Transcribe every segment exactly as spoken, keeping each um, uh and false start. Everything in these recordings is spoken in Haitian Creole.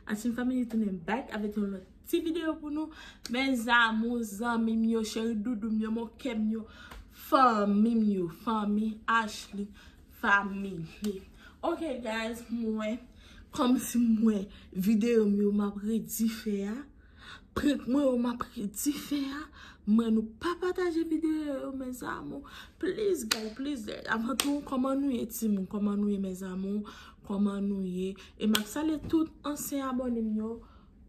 Ashley Family tounen back avèk yon lòt ti videyo pou nou. Mes amours, zanmi m yo, cheri doudou m yo, mon kè m yo, fanmi m yo, fanmi Ashley Family. Ok, guys, mwen, kòmsi mwen, videyo m yo m ap redi fè a, prank mwen yo m ap redi fè a, mwen nou pa pataje videyo yo, mes amours. Please, guys, please, guys. Avan tou, kòman nou ye, timoun? Kòman nou ye, mes amours? Kòman nou ye? E m ap salye tout ansyen abòne m yo,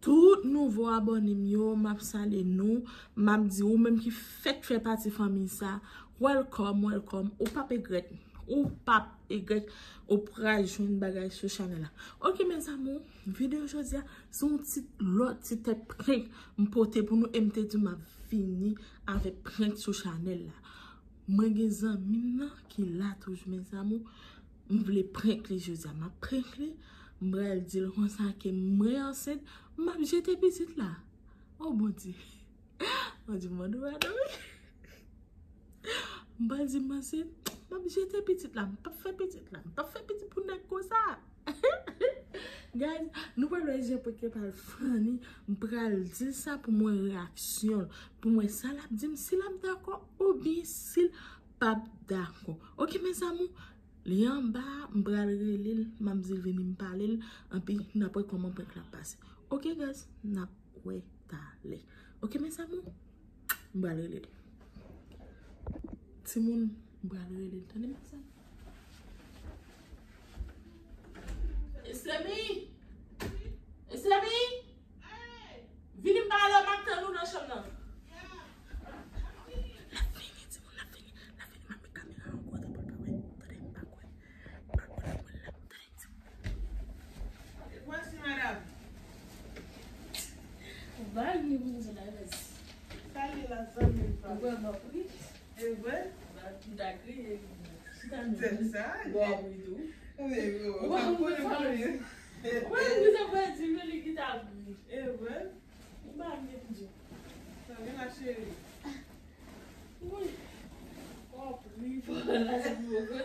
tout nouvo abòne m yo, m ap salye nou. M ap di ou menm ki fèk fè pati fanmi sa, welcome, welcome. Ou p ap egrèt. Ou p ap egrèt. Ou pral jwenn bagay sou chanèl la. Ok, mes amours, videyo jodi a, se yon ti lòt ti tèt prank m pote pou nou e m te di m ap vini avèk prank sou chanèl la. Mwen gen zanmi m nan ki la toujou, mes amours. M vle prank li jodi a. M ap prank li. M pral di l konsa ke mwen ansent. M ap jete pitit la. Oh, Bondye. Bondye, mande w adan, wi. M pral di m ansent. M ap jete pitit la. M p ap fè pitit la. M p ap fè pitit pou nèg konsa. Guys, nou pral wè jan prank yo pral funny. M pral di l sa pou mwen reaksyon l. Pou mwen sa l ap di m, si l ap dakò oubyen si l p ap dakò. Ok, mes amours, li anba, m pral rele l, m ap di l vini m pale l, anpi n ap wè kòman prank la ap pase. Ok, guys, n ap wè talè. Ok, mes amours, m pral rele l. Timoun, m pral rele l. Tande, mes amours. Estemi! Estemi! Vini m pale w, m ap tann ou nan chanm nan. L ap vini, timoun, l ap vini. L ap vini, m ap met kamera an kote pou l pa wè. Tande, m pa kwè. M pa kwè l ap wè l la. Tande, timoun. Voici, madame. Ou pa vini pou nou la, mèsi. Salye la, zanmi m. Ou wè m ap ri. E vre? M ta kriye. Chita nou. Tèt sa, bon, wi tou. Wi, wi, wi. Ou pa konn sa vle di. Ou pa konn sa vle di, men li ki ta ap ri. E vre? Ou pa vle di. Sa vin la, cheri. Wi. W ap ri, fò la, se pou yo konn.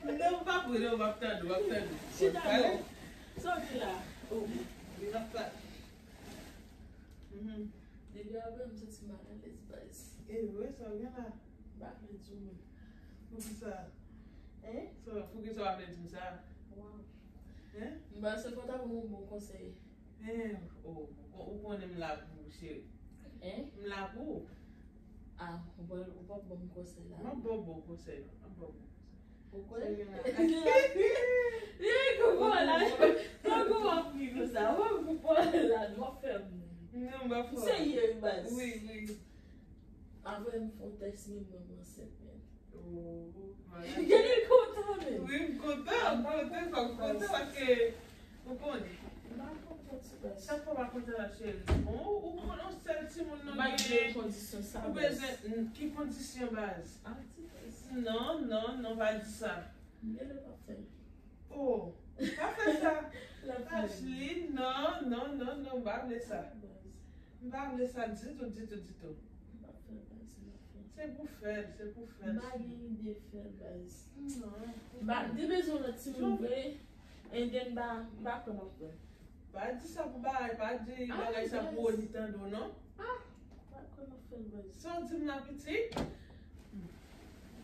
Non, m p ap ri, non, m ap tande, m ap tande. Chita non. Sòti la. Oh, li ap pale. Mhm. Depi apre, m santi m alalèz, baz. E vre, sa w gen la? M pa vle di w menm. Poukisa? Hein? Sa, poukisa w ap vle di m sa? Waw. Hein? M panse fò w ta ban m yon bon konsèy. Hein? Oh, ou konnen m la pou ou, cheri. Hein? M la pou ou. Ah, ou pa, ou p ap ban m konsèy la. M ap ba w bon konsèy, m ap ba w bon konsèy. Ou kwè? Li konprann la. Tankou w ap ri konsa. W ap ri pou pale la, w ap fè m. Non, m ap fè. M serye, wi, baz. Wi, wi. Apre m fè yon tès, men mwen, mwen ansent, men. Oh, gade l kontan, men. Wi, m kontan, m kontan, fò m kontan, paske ou konnen. M pa kontan ti baz. Sa fò pa kontan la, cheri. Bon, ou, ou konnen yon sèl timoun nan gen. M pa gen kondisyon sa, baz. Ou bezwen, ki kondisyon, baz? Ah, ti baz. Non, non, non, pa di sa. M genlè p ap fè l. Oh, pa fè sa. L ap fè l. Ashley, non, non, non, non, m pa vle sa. Ah, baz. M pa vle sa ditou, ditou, ditou. M p ap fè l, baz, m p ap fè l. Se pou fè l, se pou fè l. M pa gen ide fè l, baz. Non. M pa, m te bezwen yon lòt timoun vre. And then, m pa, m pa kwè m ap fè l. Pa di sa pou bagay, pa di bagay sa pou Oni tande w, non. Ah, m pa kwè m ap fè l, baz. Sa w di m la, pitit? M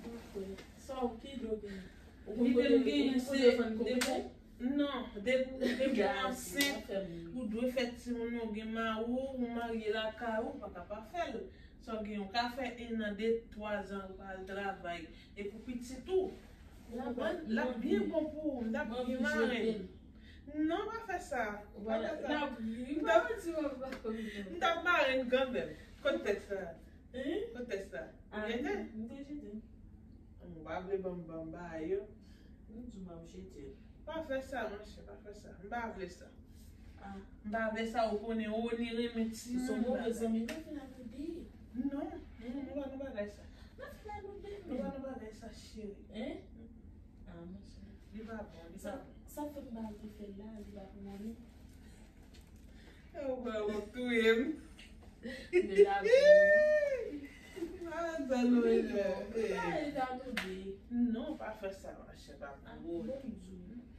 pa kwè. Sa w, ki ide w genyen? Ou konn kote, ou konn kote w fann konprann? Non, depi, depi w ansent, ou dwe fè timoun nan, ou gen mari w, ou marye lakay ou, ou pa ka pa fè l. Sa w gen, ou ka fè en an, de, twa zan, ou pa al travay. E pou pitit ou, ou konprann? L ap byen bon pou ou, m t ap byen mare l. Non, pa fè sa. Pa fè sa. M t ap, m t ap mare l kanmenm. Kot tèks la? Kot tèks la? Ou jete? M te jete. Ou pa vle ban m, ban m bagay yo? M di w m ap jete l. Pa fè sa, monchè, pa fè sa. M pa vle sa. Ah. M pa vle sa, ou konnen, Oni renmen timoun. Se yon move zanmi, nou fin al nou de. Non, nou, nou pa nan bagay sa. Nou fin al nou de, nou pa nan bagay sa, cheri. Hein? Ah, monchè. Li pa bon, li pa bon. Sa, sa fè m pa vle fè l la, li pa pou Oni. Ou kwè w ap touye m? Men la, ah, sa nou menm, eh. Pa e ta nou de. Non, pa fè sa, machè, pa pou ou.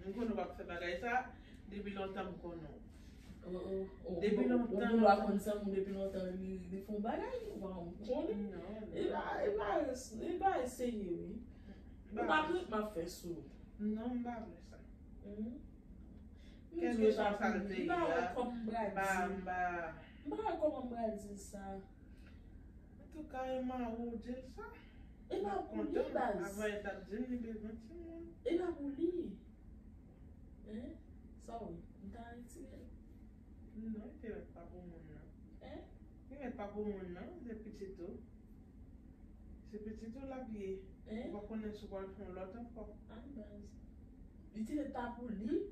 M konnen w p ap fè bagay sa, depi lontan m konnen w. Depi lontan, ou konn sa moun depi lontan, li, li fè yon bagay, ou pa konnen. Non, non. E pa, e pa, e pa eseye, wi. Ou pa krèt m ap fè sou. Non, m pa vle sa. Kèlkeswa sa l te ye a, m pa, m pa, m pa wè kòman m pral di l sa. Antouka, e mari w di l sa. E pa pou li, baz. Avan, e t ap di l li bezwen timoun. E pa pou li. Hein? Sa w, m ta retire l. Non, li te mèt pa pou moun nan. Hein? Li mèt pa pou moun nan, se pitit ou. Se pitit ou l ap ye. Hein? Ou pa konnen si w pral fè yon lòt ankò. Ah, baz. Li te mèt pa pou li.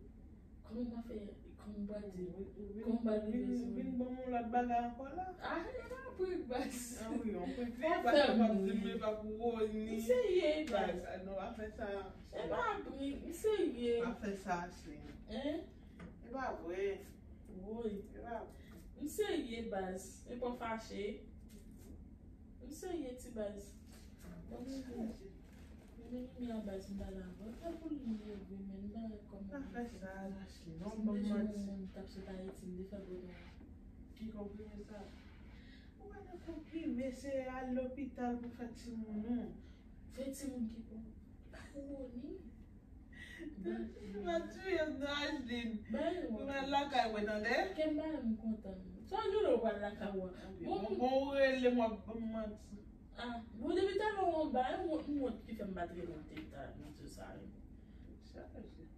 Kòman m ap fè, kòman m pral di, kòman m pral rive sou li? Vin ban m yon lòt bagay ankò la. Ah, e pa prik, baz. Ah wi, yon prik li, baz, pa di m li pa pou Rony. M serye, baz. Non, pa fè sa. E pa prik, m serye. Pa fè sa, cheri. Hein? E pa vre. Woy. E pa vre. M serye, baz. E pa fache. M serye, ti baz. Bon, m serye. Mwen menm, mwen a baz m pale avè w. E pou li m leve, men m pa wè kòman. Pa fè sa, Ashley. Non, ban m manti. Si m te jwenn yon moun k ap sot Ayiti, m te fè bonè. Ki konprime sa? Ou pa nan konprime, se al lopital pou fè timoun ou. Fè timoun ki pou, pa pou Rony. Ou va tiye m non, Ashley. Ou va lakay mwen, tande? Kè m pa menm kontan. Sa w di w pral lakay ou a? Bon, bon, ou rele m, w ap ban m manti. Ah, bon, depi talè w anba, e wont, wont ki fè m pa t rele w depi talè, m di w sa, wi.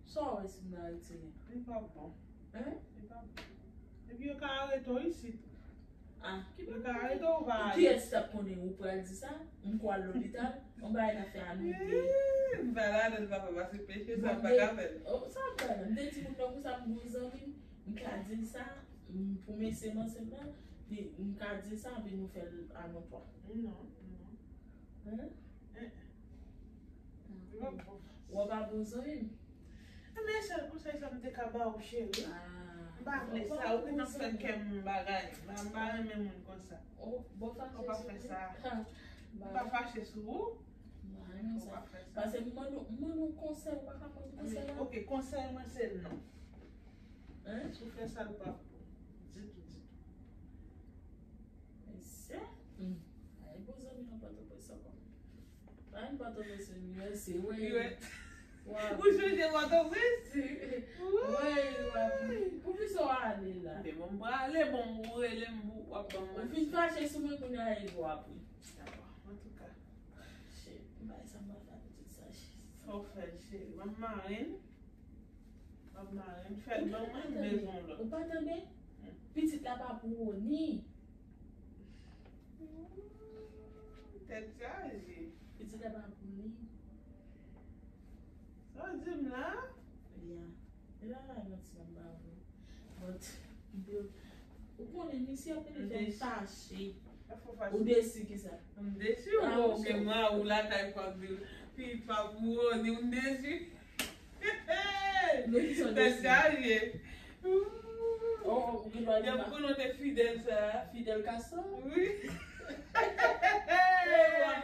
Sa w wè si m ta retire? Li pa bon. Hein? Li pa bon. Epi yo ka arete w isit. Ah, ki pa bon? Yo ka arete w, ou pa ale. Kiyès k ap konnen ou pral di sa? M ko al lopital, yon bagay n ap fè a nou de. M pa ladan l, papa, pase peche sa, m pa ka fè l. Oh, sa w ap fè la? M te di moun nan konsa, m gon zanmi m, m ka di l sa, m, pou mesye m ansanm nan, li, m ka di l sa, epi nou fè l a nou twa. Non, non. Hein? Eh, eh. Ou pa bon zanmi m? Men sèl konsèy sa m te ka ba w, cheri. Ah, m pa vle sa, ou gentan fè kè m bagay. M pa, m pa renmen moun konsa. Ou pa fè sa. M pa fache sou ou. Ou pa fè sa. Paske m mande w, m mande w konsèy, ou pa ka mande konsèy la. Ok, konsèy mwen se non. Hein? Si w fè sa, l pa pou ditou, ditou. Mesye. Hmm. Ay, bon zanmi nan Pòtoprens ankò. Ay, Pòtoprens, U S A, wi. Ou chanje Pòtoprens? Wi, w ap, pou ki sa w ale la? Men bon, m prale, bon, ou rele m, w ap ban m manti. Ou fin fache sou mwen, kounye a, e gwo apre. Antouka. Shit, m bay sa, m pa fè pitit sa, shit. Fò w fè l, cheri. Ban m mari n. Ap mare m, fè l ban mwen, m bezwen yon lòt. Ou pa tande? Hmm. Pitit la pa pou Rony. Tèt chaje. Pitit la pa pou li. Sa w di m la? Ya. E pa la manti, m pa vre. But, ou konnen, misye ap vin fè m fache. Ou desi ki sa? M desi, ou gen mwa ou lakay pa di, pi pa pou Rony, m desi. Tèt chaje. Oh, oh, ou gen dwa di. Y ap konnen w te fidèl sa. Fidel Castro? Wi.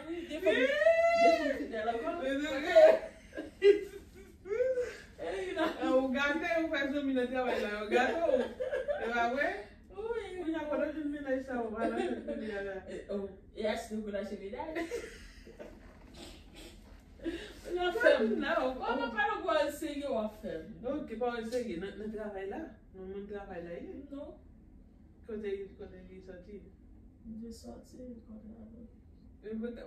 Wi, de fanm, de fanm fidèl ankò. Ou gate, ou fè zanmi nan travay la, yo gate w. E pa vre? Wi. Kounye a, kote w jwenn mennaj sa, ou pa nan tèt kounye a la. E achte pou l achte mennaj. Ou nan fè m. Ou pa nan pawòl serye, w ap fè m. Ok, pawòl serye. Nan, nan travay la? Nan mond travay la ye? Non. Kote, kote li soti? Li soti, kote la? Li kote?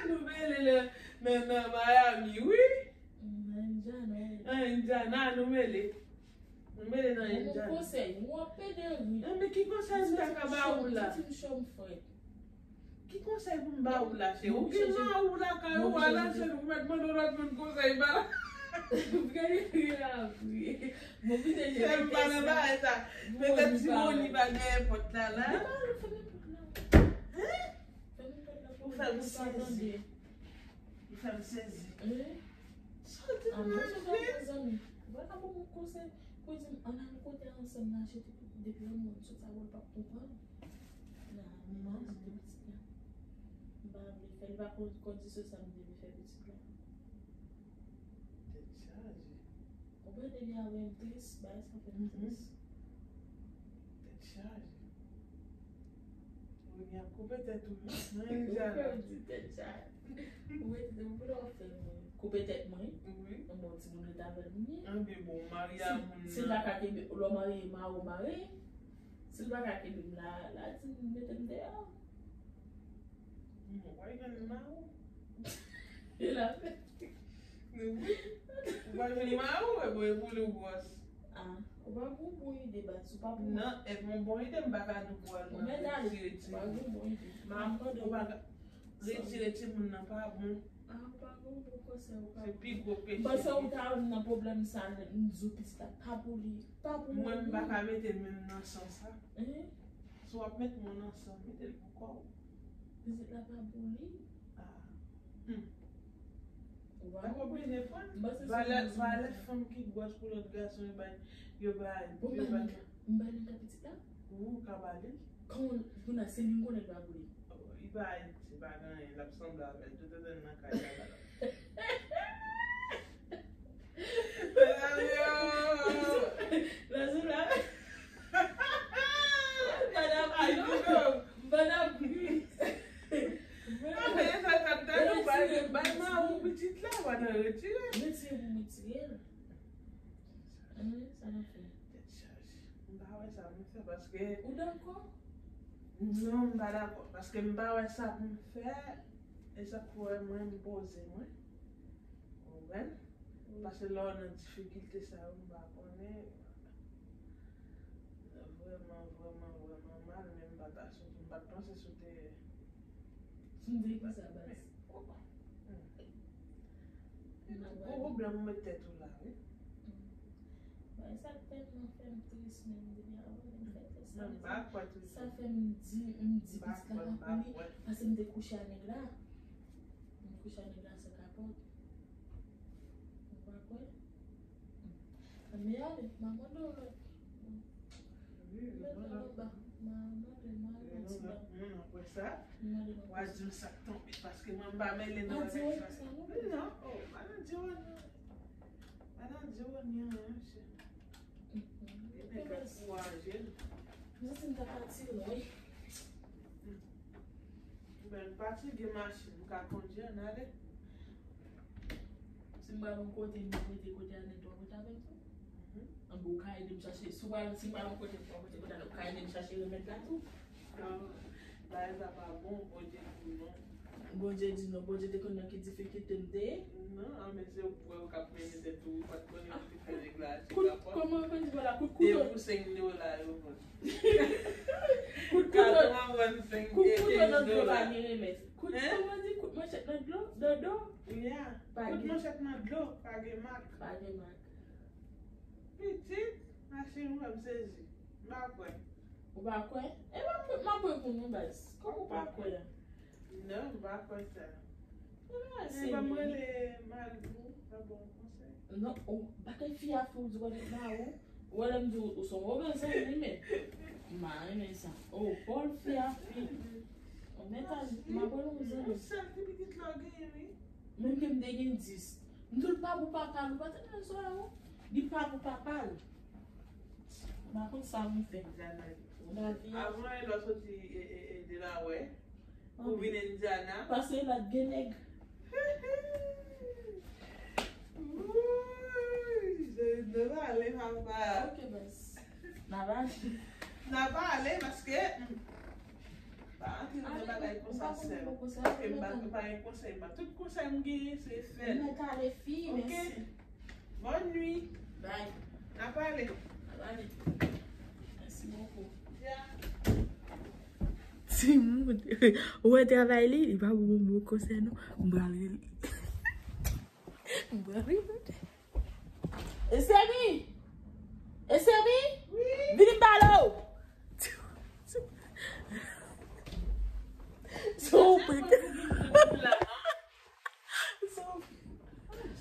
Nou mele nan, nan, nan Miami, wi. Nan Indiana, wi. Nan Indiana, nou mele. Nou mele nan Indiana. Bon, konsèy, w ap pede ri. Men ki konsèy m ta ka ba ou la? Ti timoun cho m frèt. Ki konsèy pou m ba ou la, cheri? Ou gen mari w lakay ou a la, cheri, ou mèt mande yon lòt moun konsèy, ba. Gade ri la, ri. Bon, kite je. Cheri, m pa nan bagay sa. Petèt si Rony pa gen pòt la, la. Hein? Ou fè m sezi. Ou fè m sezi. Sa w di m la, cheri? Ou pa ka ban m yon konsèy pou di m, ann al kote ansanm nan, cheri, depi yon moun sot sa, w p ap konprann. Nan, men jan m te pitit la. M pa vle fè, li pa kon-, kondisyon sa m te vle fè pitit la. Tèt chaje. Mwen, depi avè m tris, bagay sa fè m tris. Tèt chaje. Ou gen ap koupe tèt ou, wi. Mwen, ou pèdi tèt chaje. Ou mete m pou lè w fè mwen. Koupe tèt mwen. Wi. Bon, timoun rete avè l, wi. Anben, bon, marye a moun nan. Si l pa ka kenbe, lè w marye, mare w mare. Si l pa ka kenbe m la, la di m mete m deyò. Bon, w pa gen mari. E la fè. Men wi. Ou pa gen mari, e bon, e pou li w gwòs. Ah, ou pa gen bon ide, Bats, ou pa pou mwen. Non, e bon, bon ide, m pa ka di w pou al nan retire timoun. Ou pa gen bon ide. M ap mande ou pa ka retire timoun nan pa bon. Ah, ou pa gen bon konsèy, ou pa. Se pi gwo peche. M panse ou ta nan pwoblèm sa, m di w pitit la pa pou li, pa pou li. Mwen, m pa ka mete menm nan sans sa. Hein? Si w ap met moun ansanm, mete l pou kò w. Pitit la pa pou li. Ah. Hmm. Ou pa konprann? Valè, valè fanm ki gwòs pou lòt gason, yo bay, yo bay, yo bay. M bay nan ka pitit la? Ou ka ba li. Kòman, kounye a, se li m konnen l pa pou li. Li pa Ayiti, pa gen anyen, l ap sanble avè l, tout antan nan kay la. Yo! Nan sou la. Bann ap ri non. Bann ap ri. Non, men sa, sa, sa, nou bay, bay mari w pitit la, w a nan retire. Retire pou retire l. Sa n ap fè? Tèt chaje. M pa wè sa pou m fè paske. Ou dakò? Non, m pa dakò. Paske m pa wè sa pou m fè. E sa k fè mwen, m poze mwen. Ou konprann? Paske lè w nan difikilte sa yo, m pa konnen. Vrèman, vrèman, vrèman mal, men m pa ta sou, m pa t panse sou te. Sou te ki sa, Bats? Gwo pwoblèm ou met tèt ou la, wi. Bagay sa tèlman fè m tris, menm depi avan m fè tès la, sa fè m di, m di pitit la pa pou li, paske m te kouche ak nèg la. M kouche ak nèg la san kapòt. Ou pa kwè? Ann ale, m a mande w lòt. Wi, mwen la. M a mande w, m a mande w. Mwen apre sa, w a di m sa k tonbe, paske mwen m pa mele nan bagay sa. Non, oh, pa nan di w anyen. Pa nan di w anyen, mesye. Li te ka ankouraje l. M santi m ta pati, wi. Bon, m pati gen machin, m ka kondui, ann ale. Si m pral yon kote, m rete kote a nèt, w ap rete avè m tou? Anben, ou ka ede m chache. Si w pral, si m pral yon kote, m pral kote, kote a nèt, ou ka ede m chache remèd la tou? Non, bagay sa pa bon, Bondye di non. Bondye di non, Bondye te konn nan ki difikilte m te ye. Non, anben, se ou k ap mennen tèt ou, ou pa t konnen ki fè nèg la achte kapòt. Kòman yo konn di la, kout kouto. De pou senk dola yo vann. Kout kouto. Kout kouto nan dlo pa gen remèd. Kout, kòman di, kout manchèt nan dlo, nan do? Kout manchèt nan dlo, pa gen mak. Pa gen mak. Pitit, machin mwen m sezi. M pa kwè. Ou pa kwè? E m ap, m ap pran pou nou, baz. Kòman ou pa kwè? Non, m pa kwè sa. Men ban m rele mari w, sa bon konsèy. Non, ou, bagay fi a fou, di w pa met mari w. Ou wè lè m di w, ou se yon move zanmi, men. M pa renmen sa. Oh, Paul, fi a fi. Ou mèt al, m ap rele yon zanmi. Yon sèl ti pitit la w genyen, wi. Menm ke m te gen dis. M di w l pa pou papa l, ou pa tande sa w. Li pa pou papa l. M pa konn sa pou m fè. Lavi a. Avan e lè w soti e, e, e Delaware, ou vin Indiana. Paske la t gen nèg. Wouy, je, n a pale, papa. Ok, baz. N a pale. N a pale paske, hmm. Pa antre nan bagay konsa, sè. Ok, m pa, m pa gen konsèy. M pa, tout konsèy m genyen, se fè l. Mèt ale fi, mèsi. Ok. Bonne nuit. Bye. N a pale. N a pale. Mèsi bokou. Ya. Timoun. Ou wè travay li, li pa bon, bon konsèy non. M pral rele. M pral rele. Esemi! Esemi! Wi. Vini m pale w! Sou prik.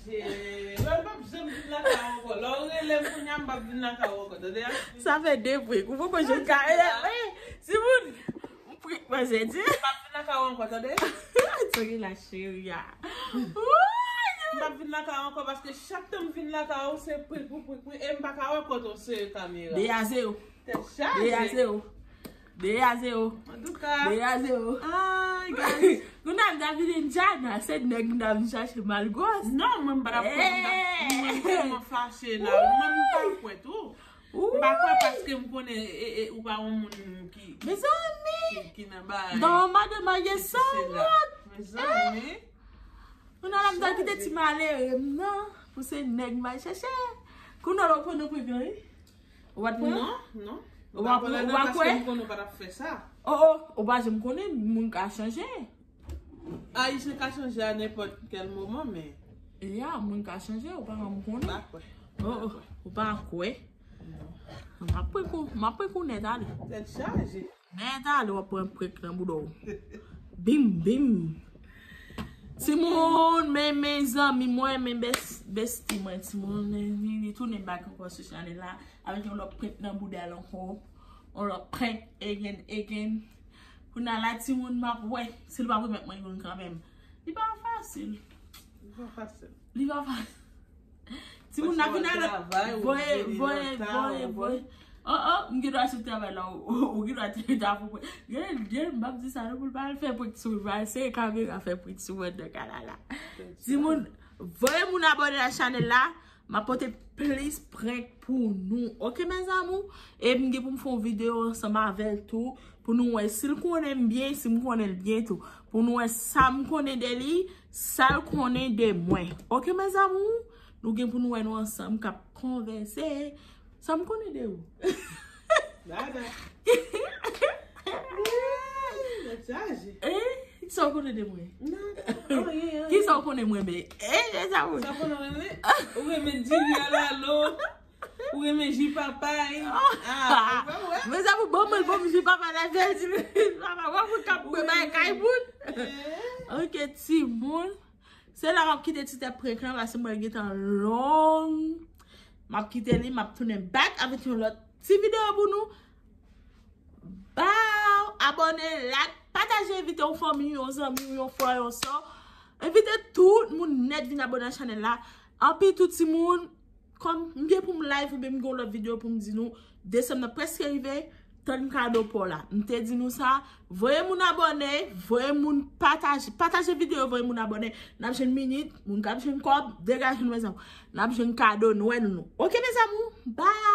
Lè w p ap janm vin lakay ou ankò. Lè w rele m kounye a, m p ap vin lakay ou ankò. Tande a? Sa fè de prik. Ou poko jwenn ka. Timoun! M prik manzè di. M p ap vin lakay ou ankò, tande? Tande la cheri a. Wouy! M p ap vin lakay ou ankò paske chak tan m vin lakay ou se prik pou prik prik e m pa ka wè kote w sere kamera. De a zewo. Tèt De a chaje. zewo. De a zewo. Antouka, De a zewo. ay guys. Kounye a m ta vin Indiana, se nèg m ta vin chache malgwòs. Non, mwen m pa t ap kwè. Mwen m tèlman fache la. Mwen m pa kwè tou. M pa kwè paske m konnen e, e, ou pa yon moun ki, ki, Mezanmi, ki, ki nan bagay. Dans madan maye Sela. sanwòt. Mezanmi. Kounye a la m ta kite ti malere m nan pou se nèg m al chèche. Kounye a la w pran nan prik lan wi. Ou pa t pran? Non, non. Ou pa pran, ou pa Paske kwè? M konnen ou pa t ap fè sa. Oh oh, ou pa janm konnen moun ka chanje. Ayisyen ka chanje a nenpòt kèl moman, men Ya, moun ka chanje, ou pa janm m konnen. pa kwè. Oh oh, ou pa kwè. M ap pran kou, m ap pran kou nèt ale. Tèt chaje. Nèt ale, w ap pran prik nan bouda w. Bim, bim. Timoun, men, men zanmi mwen, men bes, besti mwen, timoun, li, li, li tounen back ankò sou chanèl la. Avèk yon lòt prank nan bouda l ankò. Yon lòt prank again, again. Kounye a la, timoun, m ap wè si l pa remèt mwen youn kanmenm. Li pa fasil. Li pa fasil. Li pa fasil. Timoun nan vin alò. Voye, voye, voye, voye. Oh, oh, m gen dwa sou travay la. Ou gen dwa te ta pou. Gen, gen, m ap di sa, nou pou l pa al fè prank sou mwen. Se kamera fè prank sou mwen nan kanal la. Timoun, voye moun abòne nan chanèl la. M ap pote plis prank pou nou. Oke, mes amours? E m gen pou m fè yon videyo ansanm avè l tou. Pou nou wè si l konnen m byen, si m konnen l byen tou. Pou nou wè sa m konnen de li, sa l konnen de mwen. Oke, mes amours? Nou gen pou nou wè nou ansanm k ap konvèse. Sa m konnen de ou? Dada. Tèt chaje. Eh, sa w konnen de mwen? Nada. Anyen, anyen. Ki sa w konnen mwen, men? Eh, mes amours. Sa konnen mwen, men? Ou renmen diri alalo. Ou renmen ji papay. Ah, ou pa wè? Mes amours, bon, mwen, bon, ji papay la, fè ji papay. Wè, mwen k ap prepare kay moun. Eh. Oke, timoun. Se la m ap kite ti tèt prank lan, paske mwen gentan long. M ap kite li, m ap tounen back avèk yon lòt ti videyo pou nou. Bow, abòne, like, pataje, envite yon fanmi, yon zanmi, yon frè, yon sè. Envite tout moun nèt vin abòne nan chanèl la. Anpi tou timoun, kòm m gen pou m live oubyen m gen yon lòt videyo pou m di nou, desanm nan prèske rive, tann kado pa w la. M te di nou sa, voye moun abòne, voye moun pataje, pataje videyo, voye moun abòne. N ap jwenn minit, moun k ap jwenn kòb, degaje nou, mes amours. N ap jwenn kado, nou wè nou. Oke, mes amours, bye!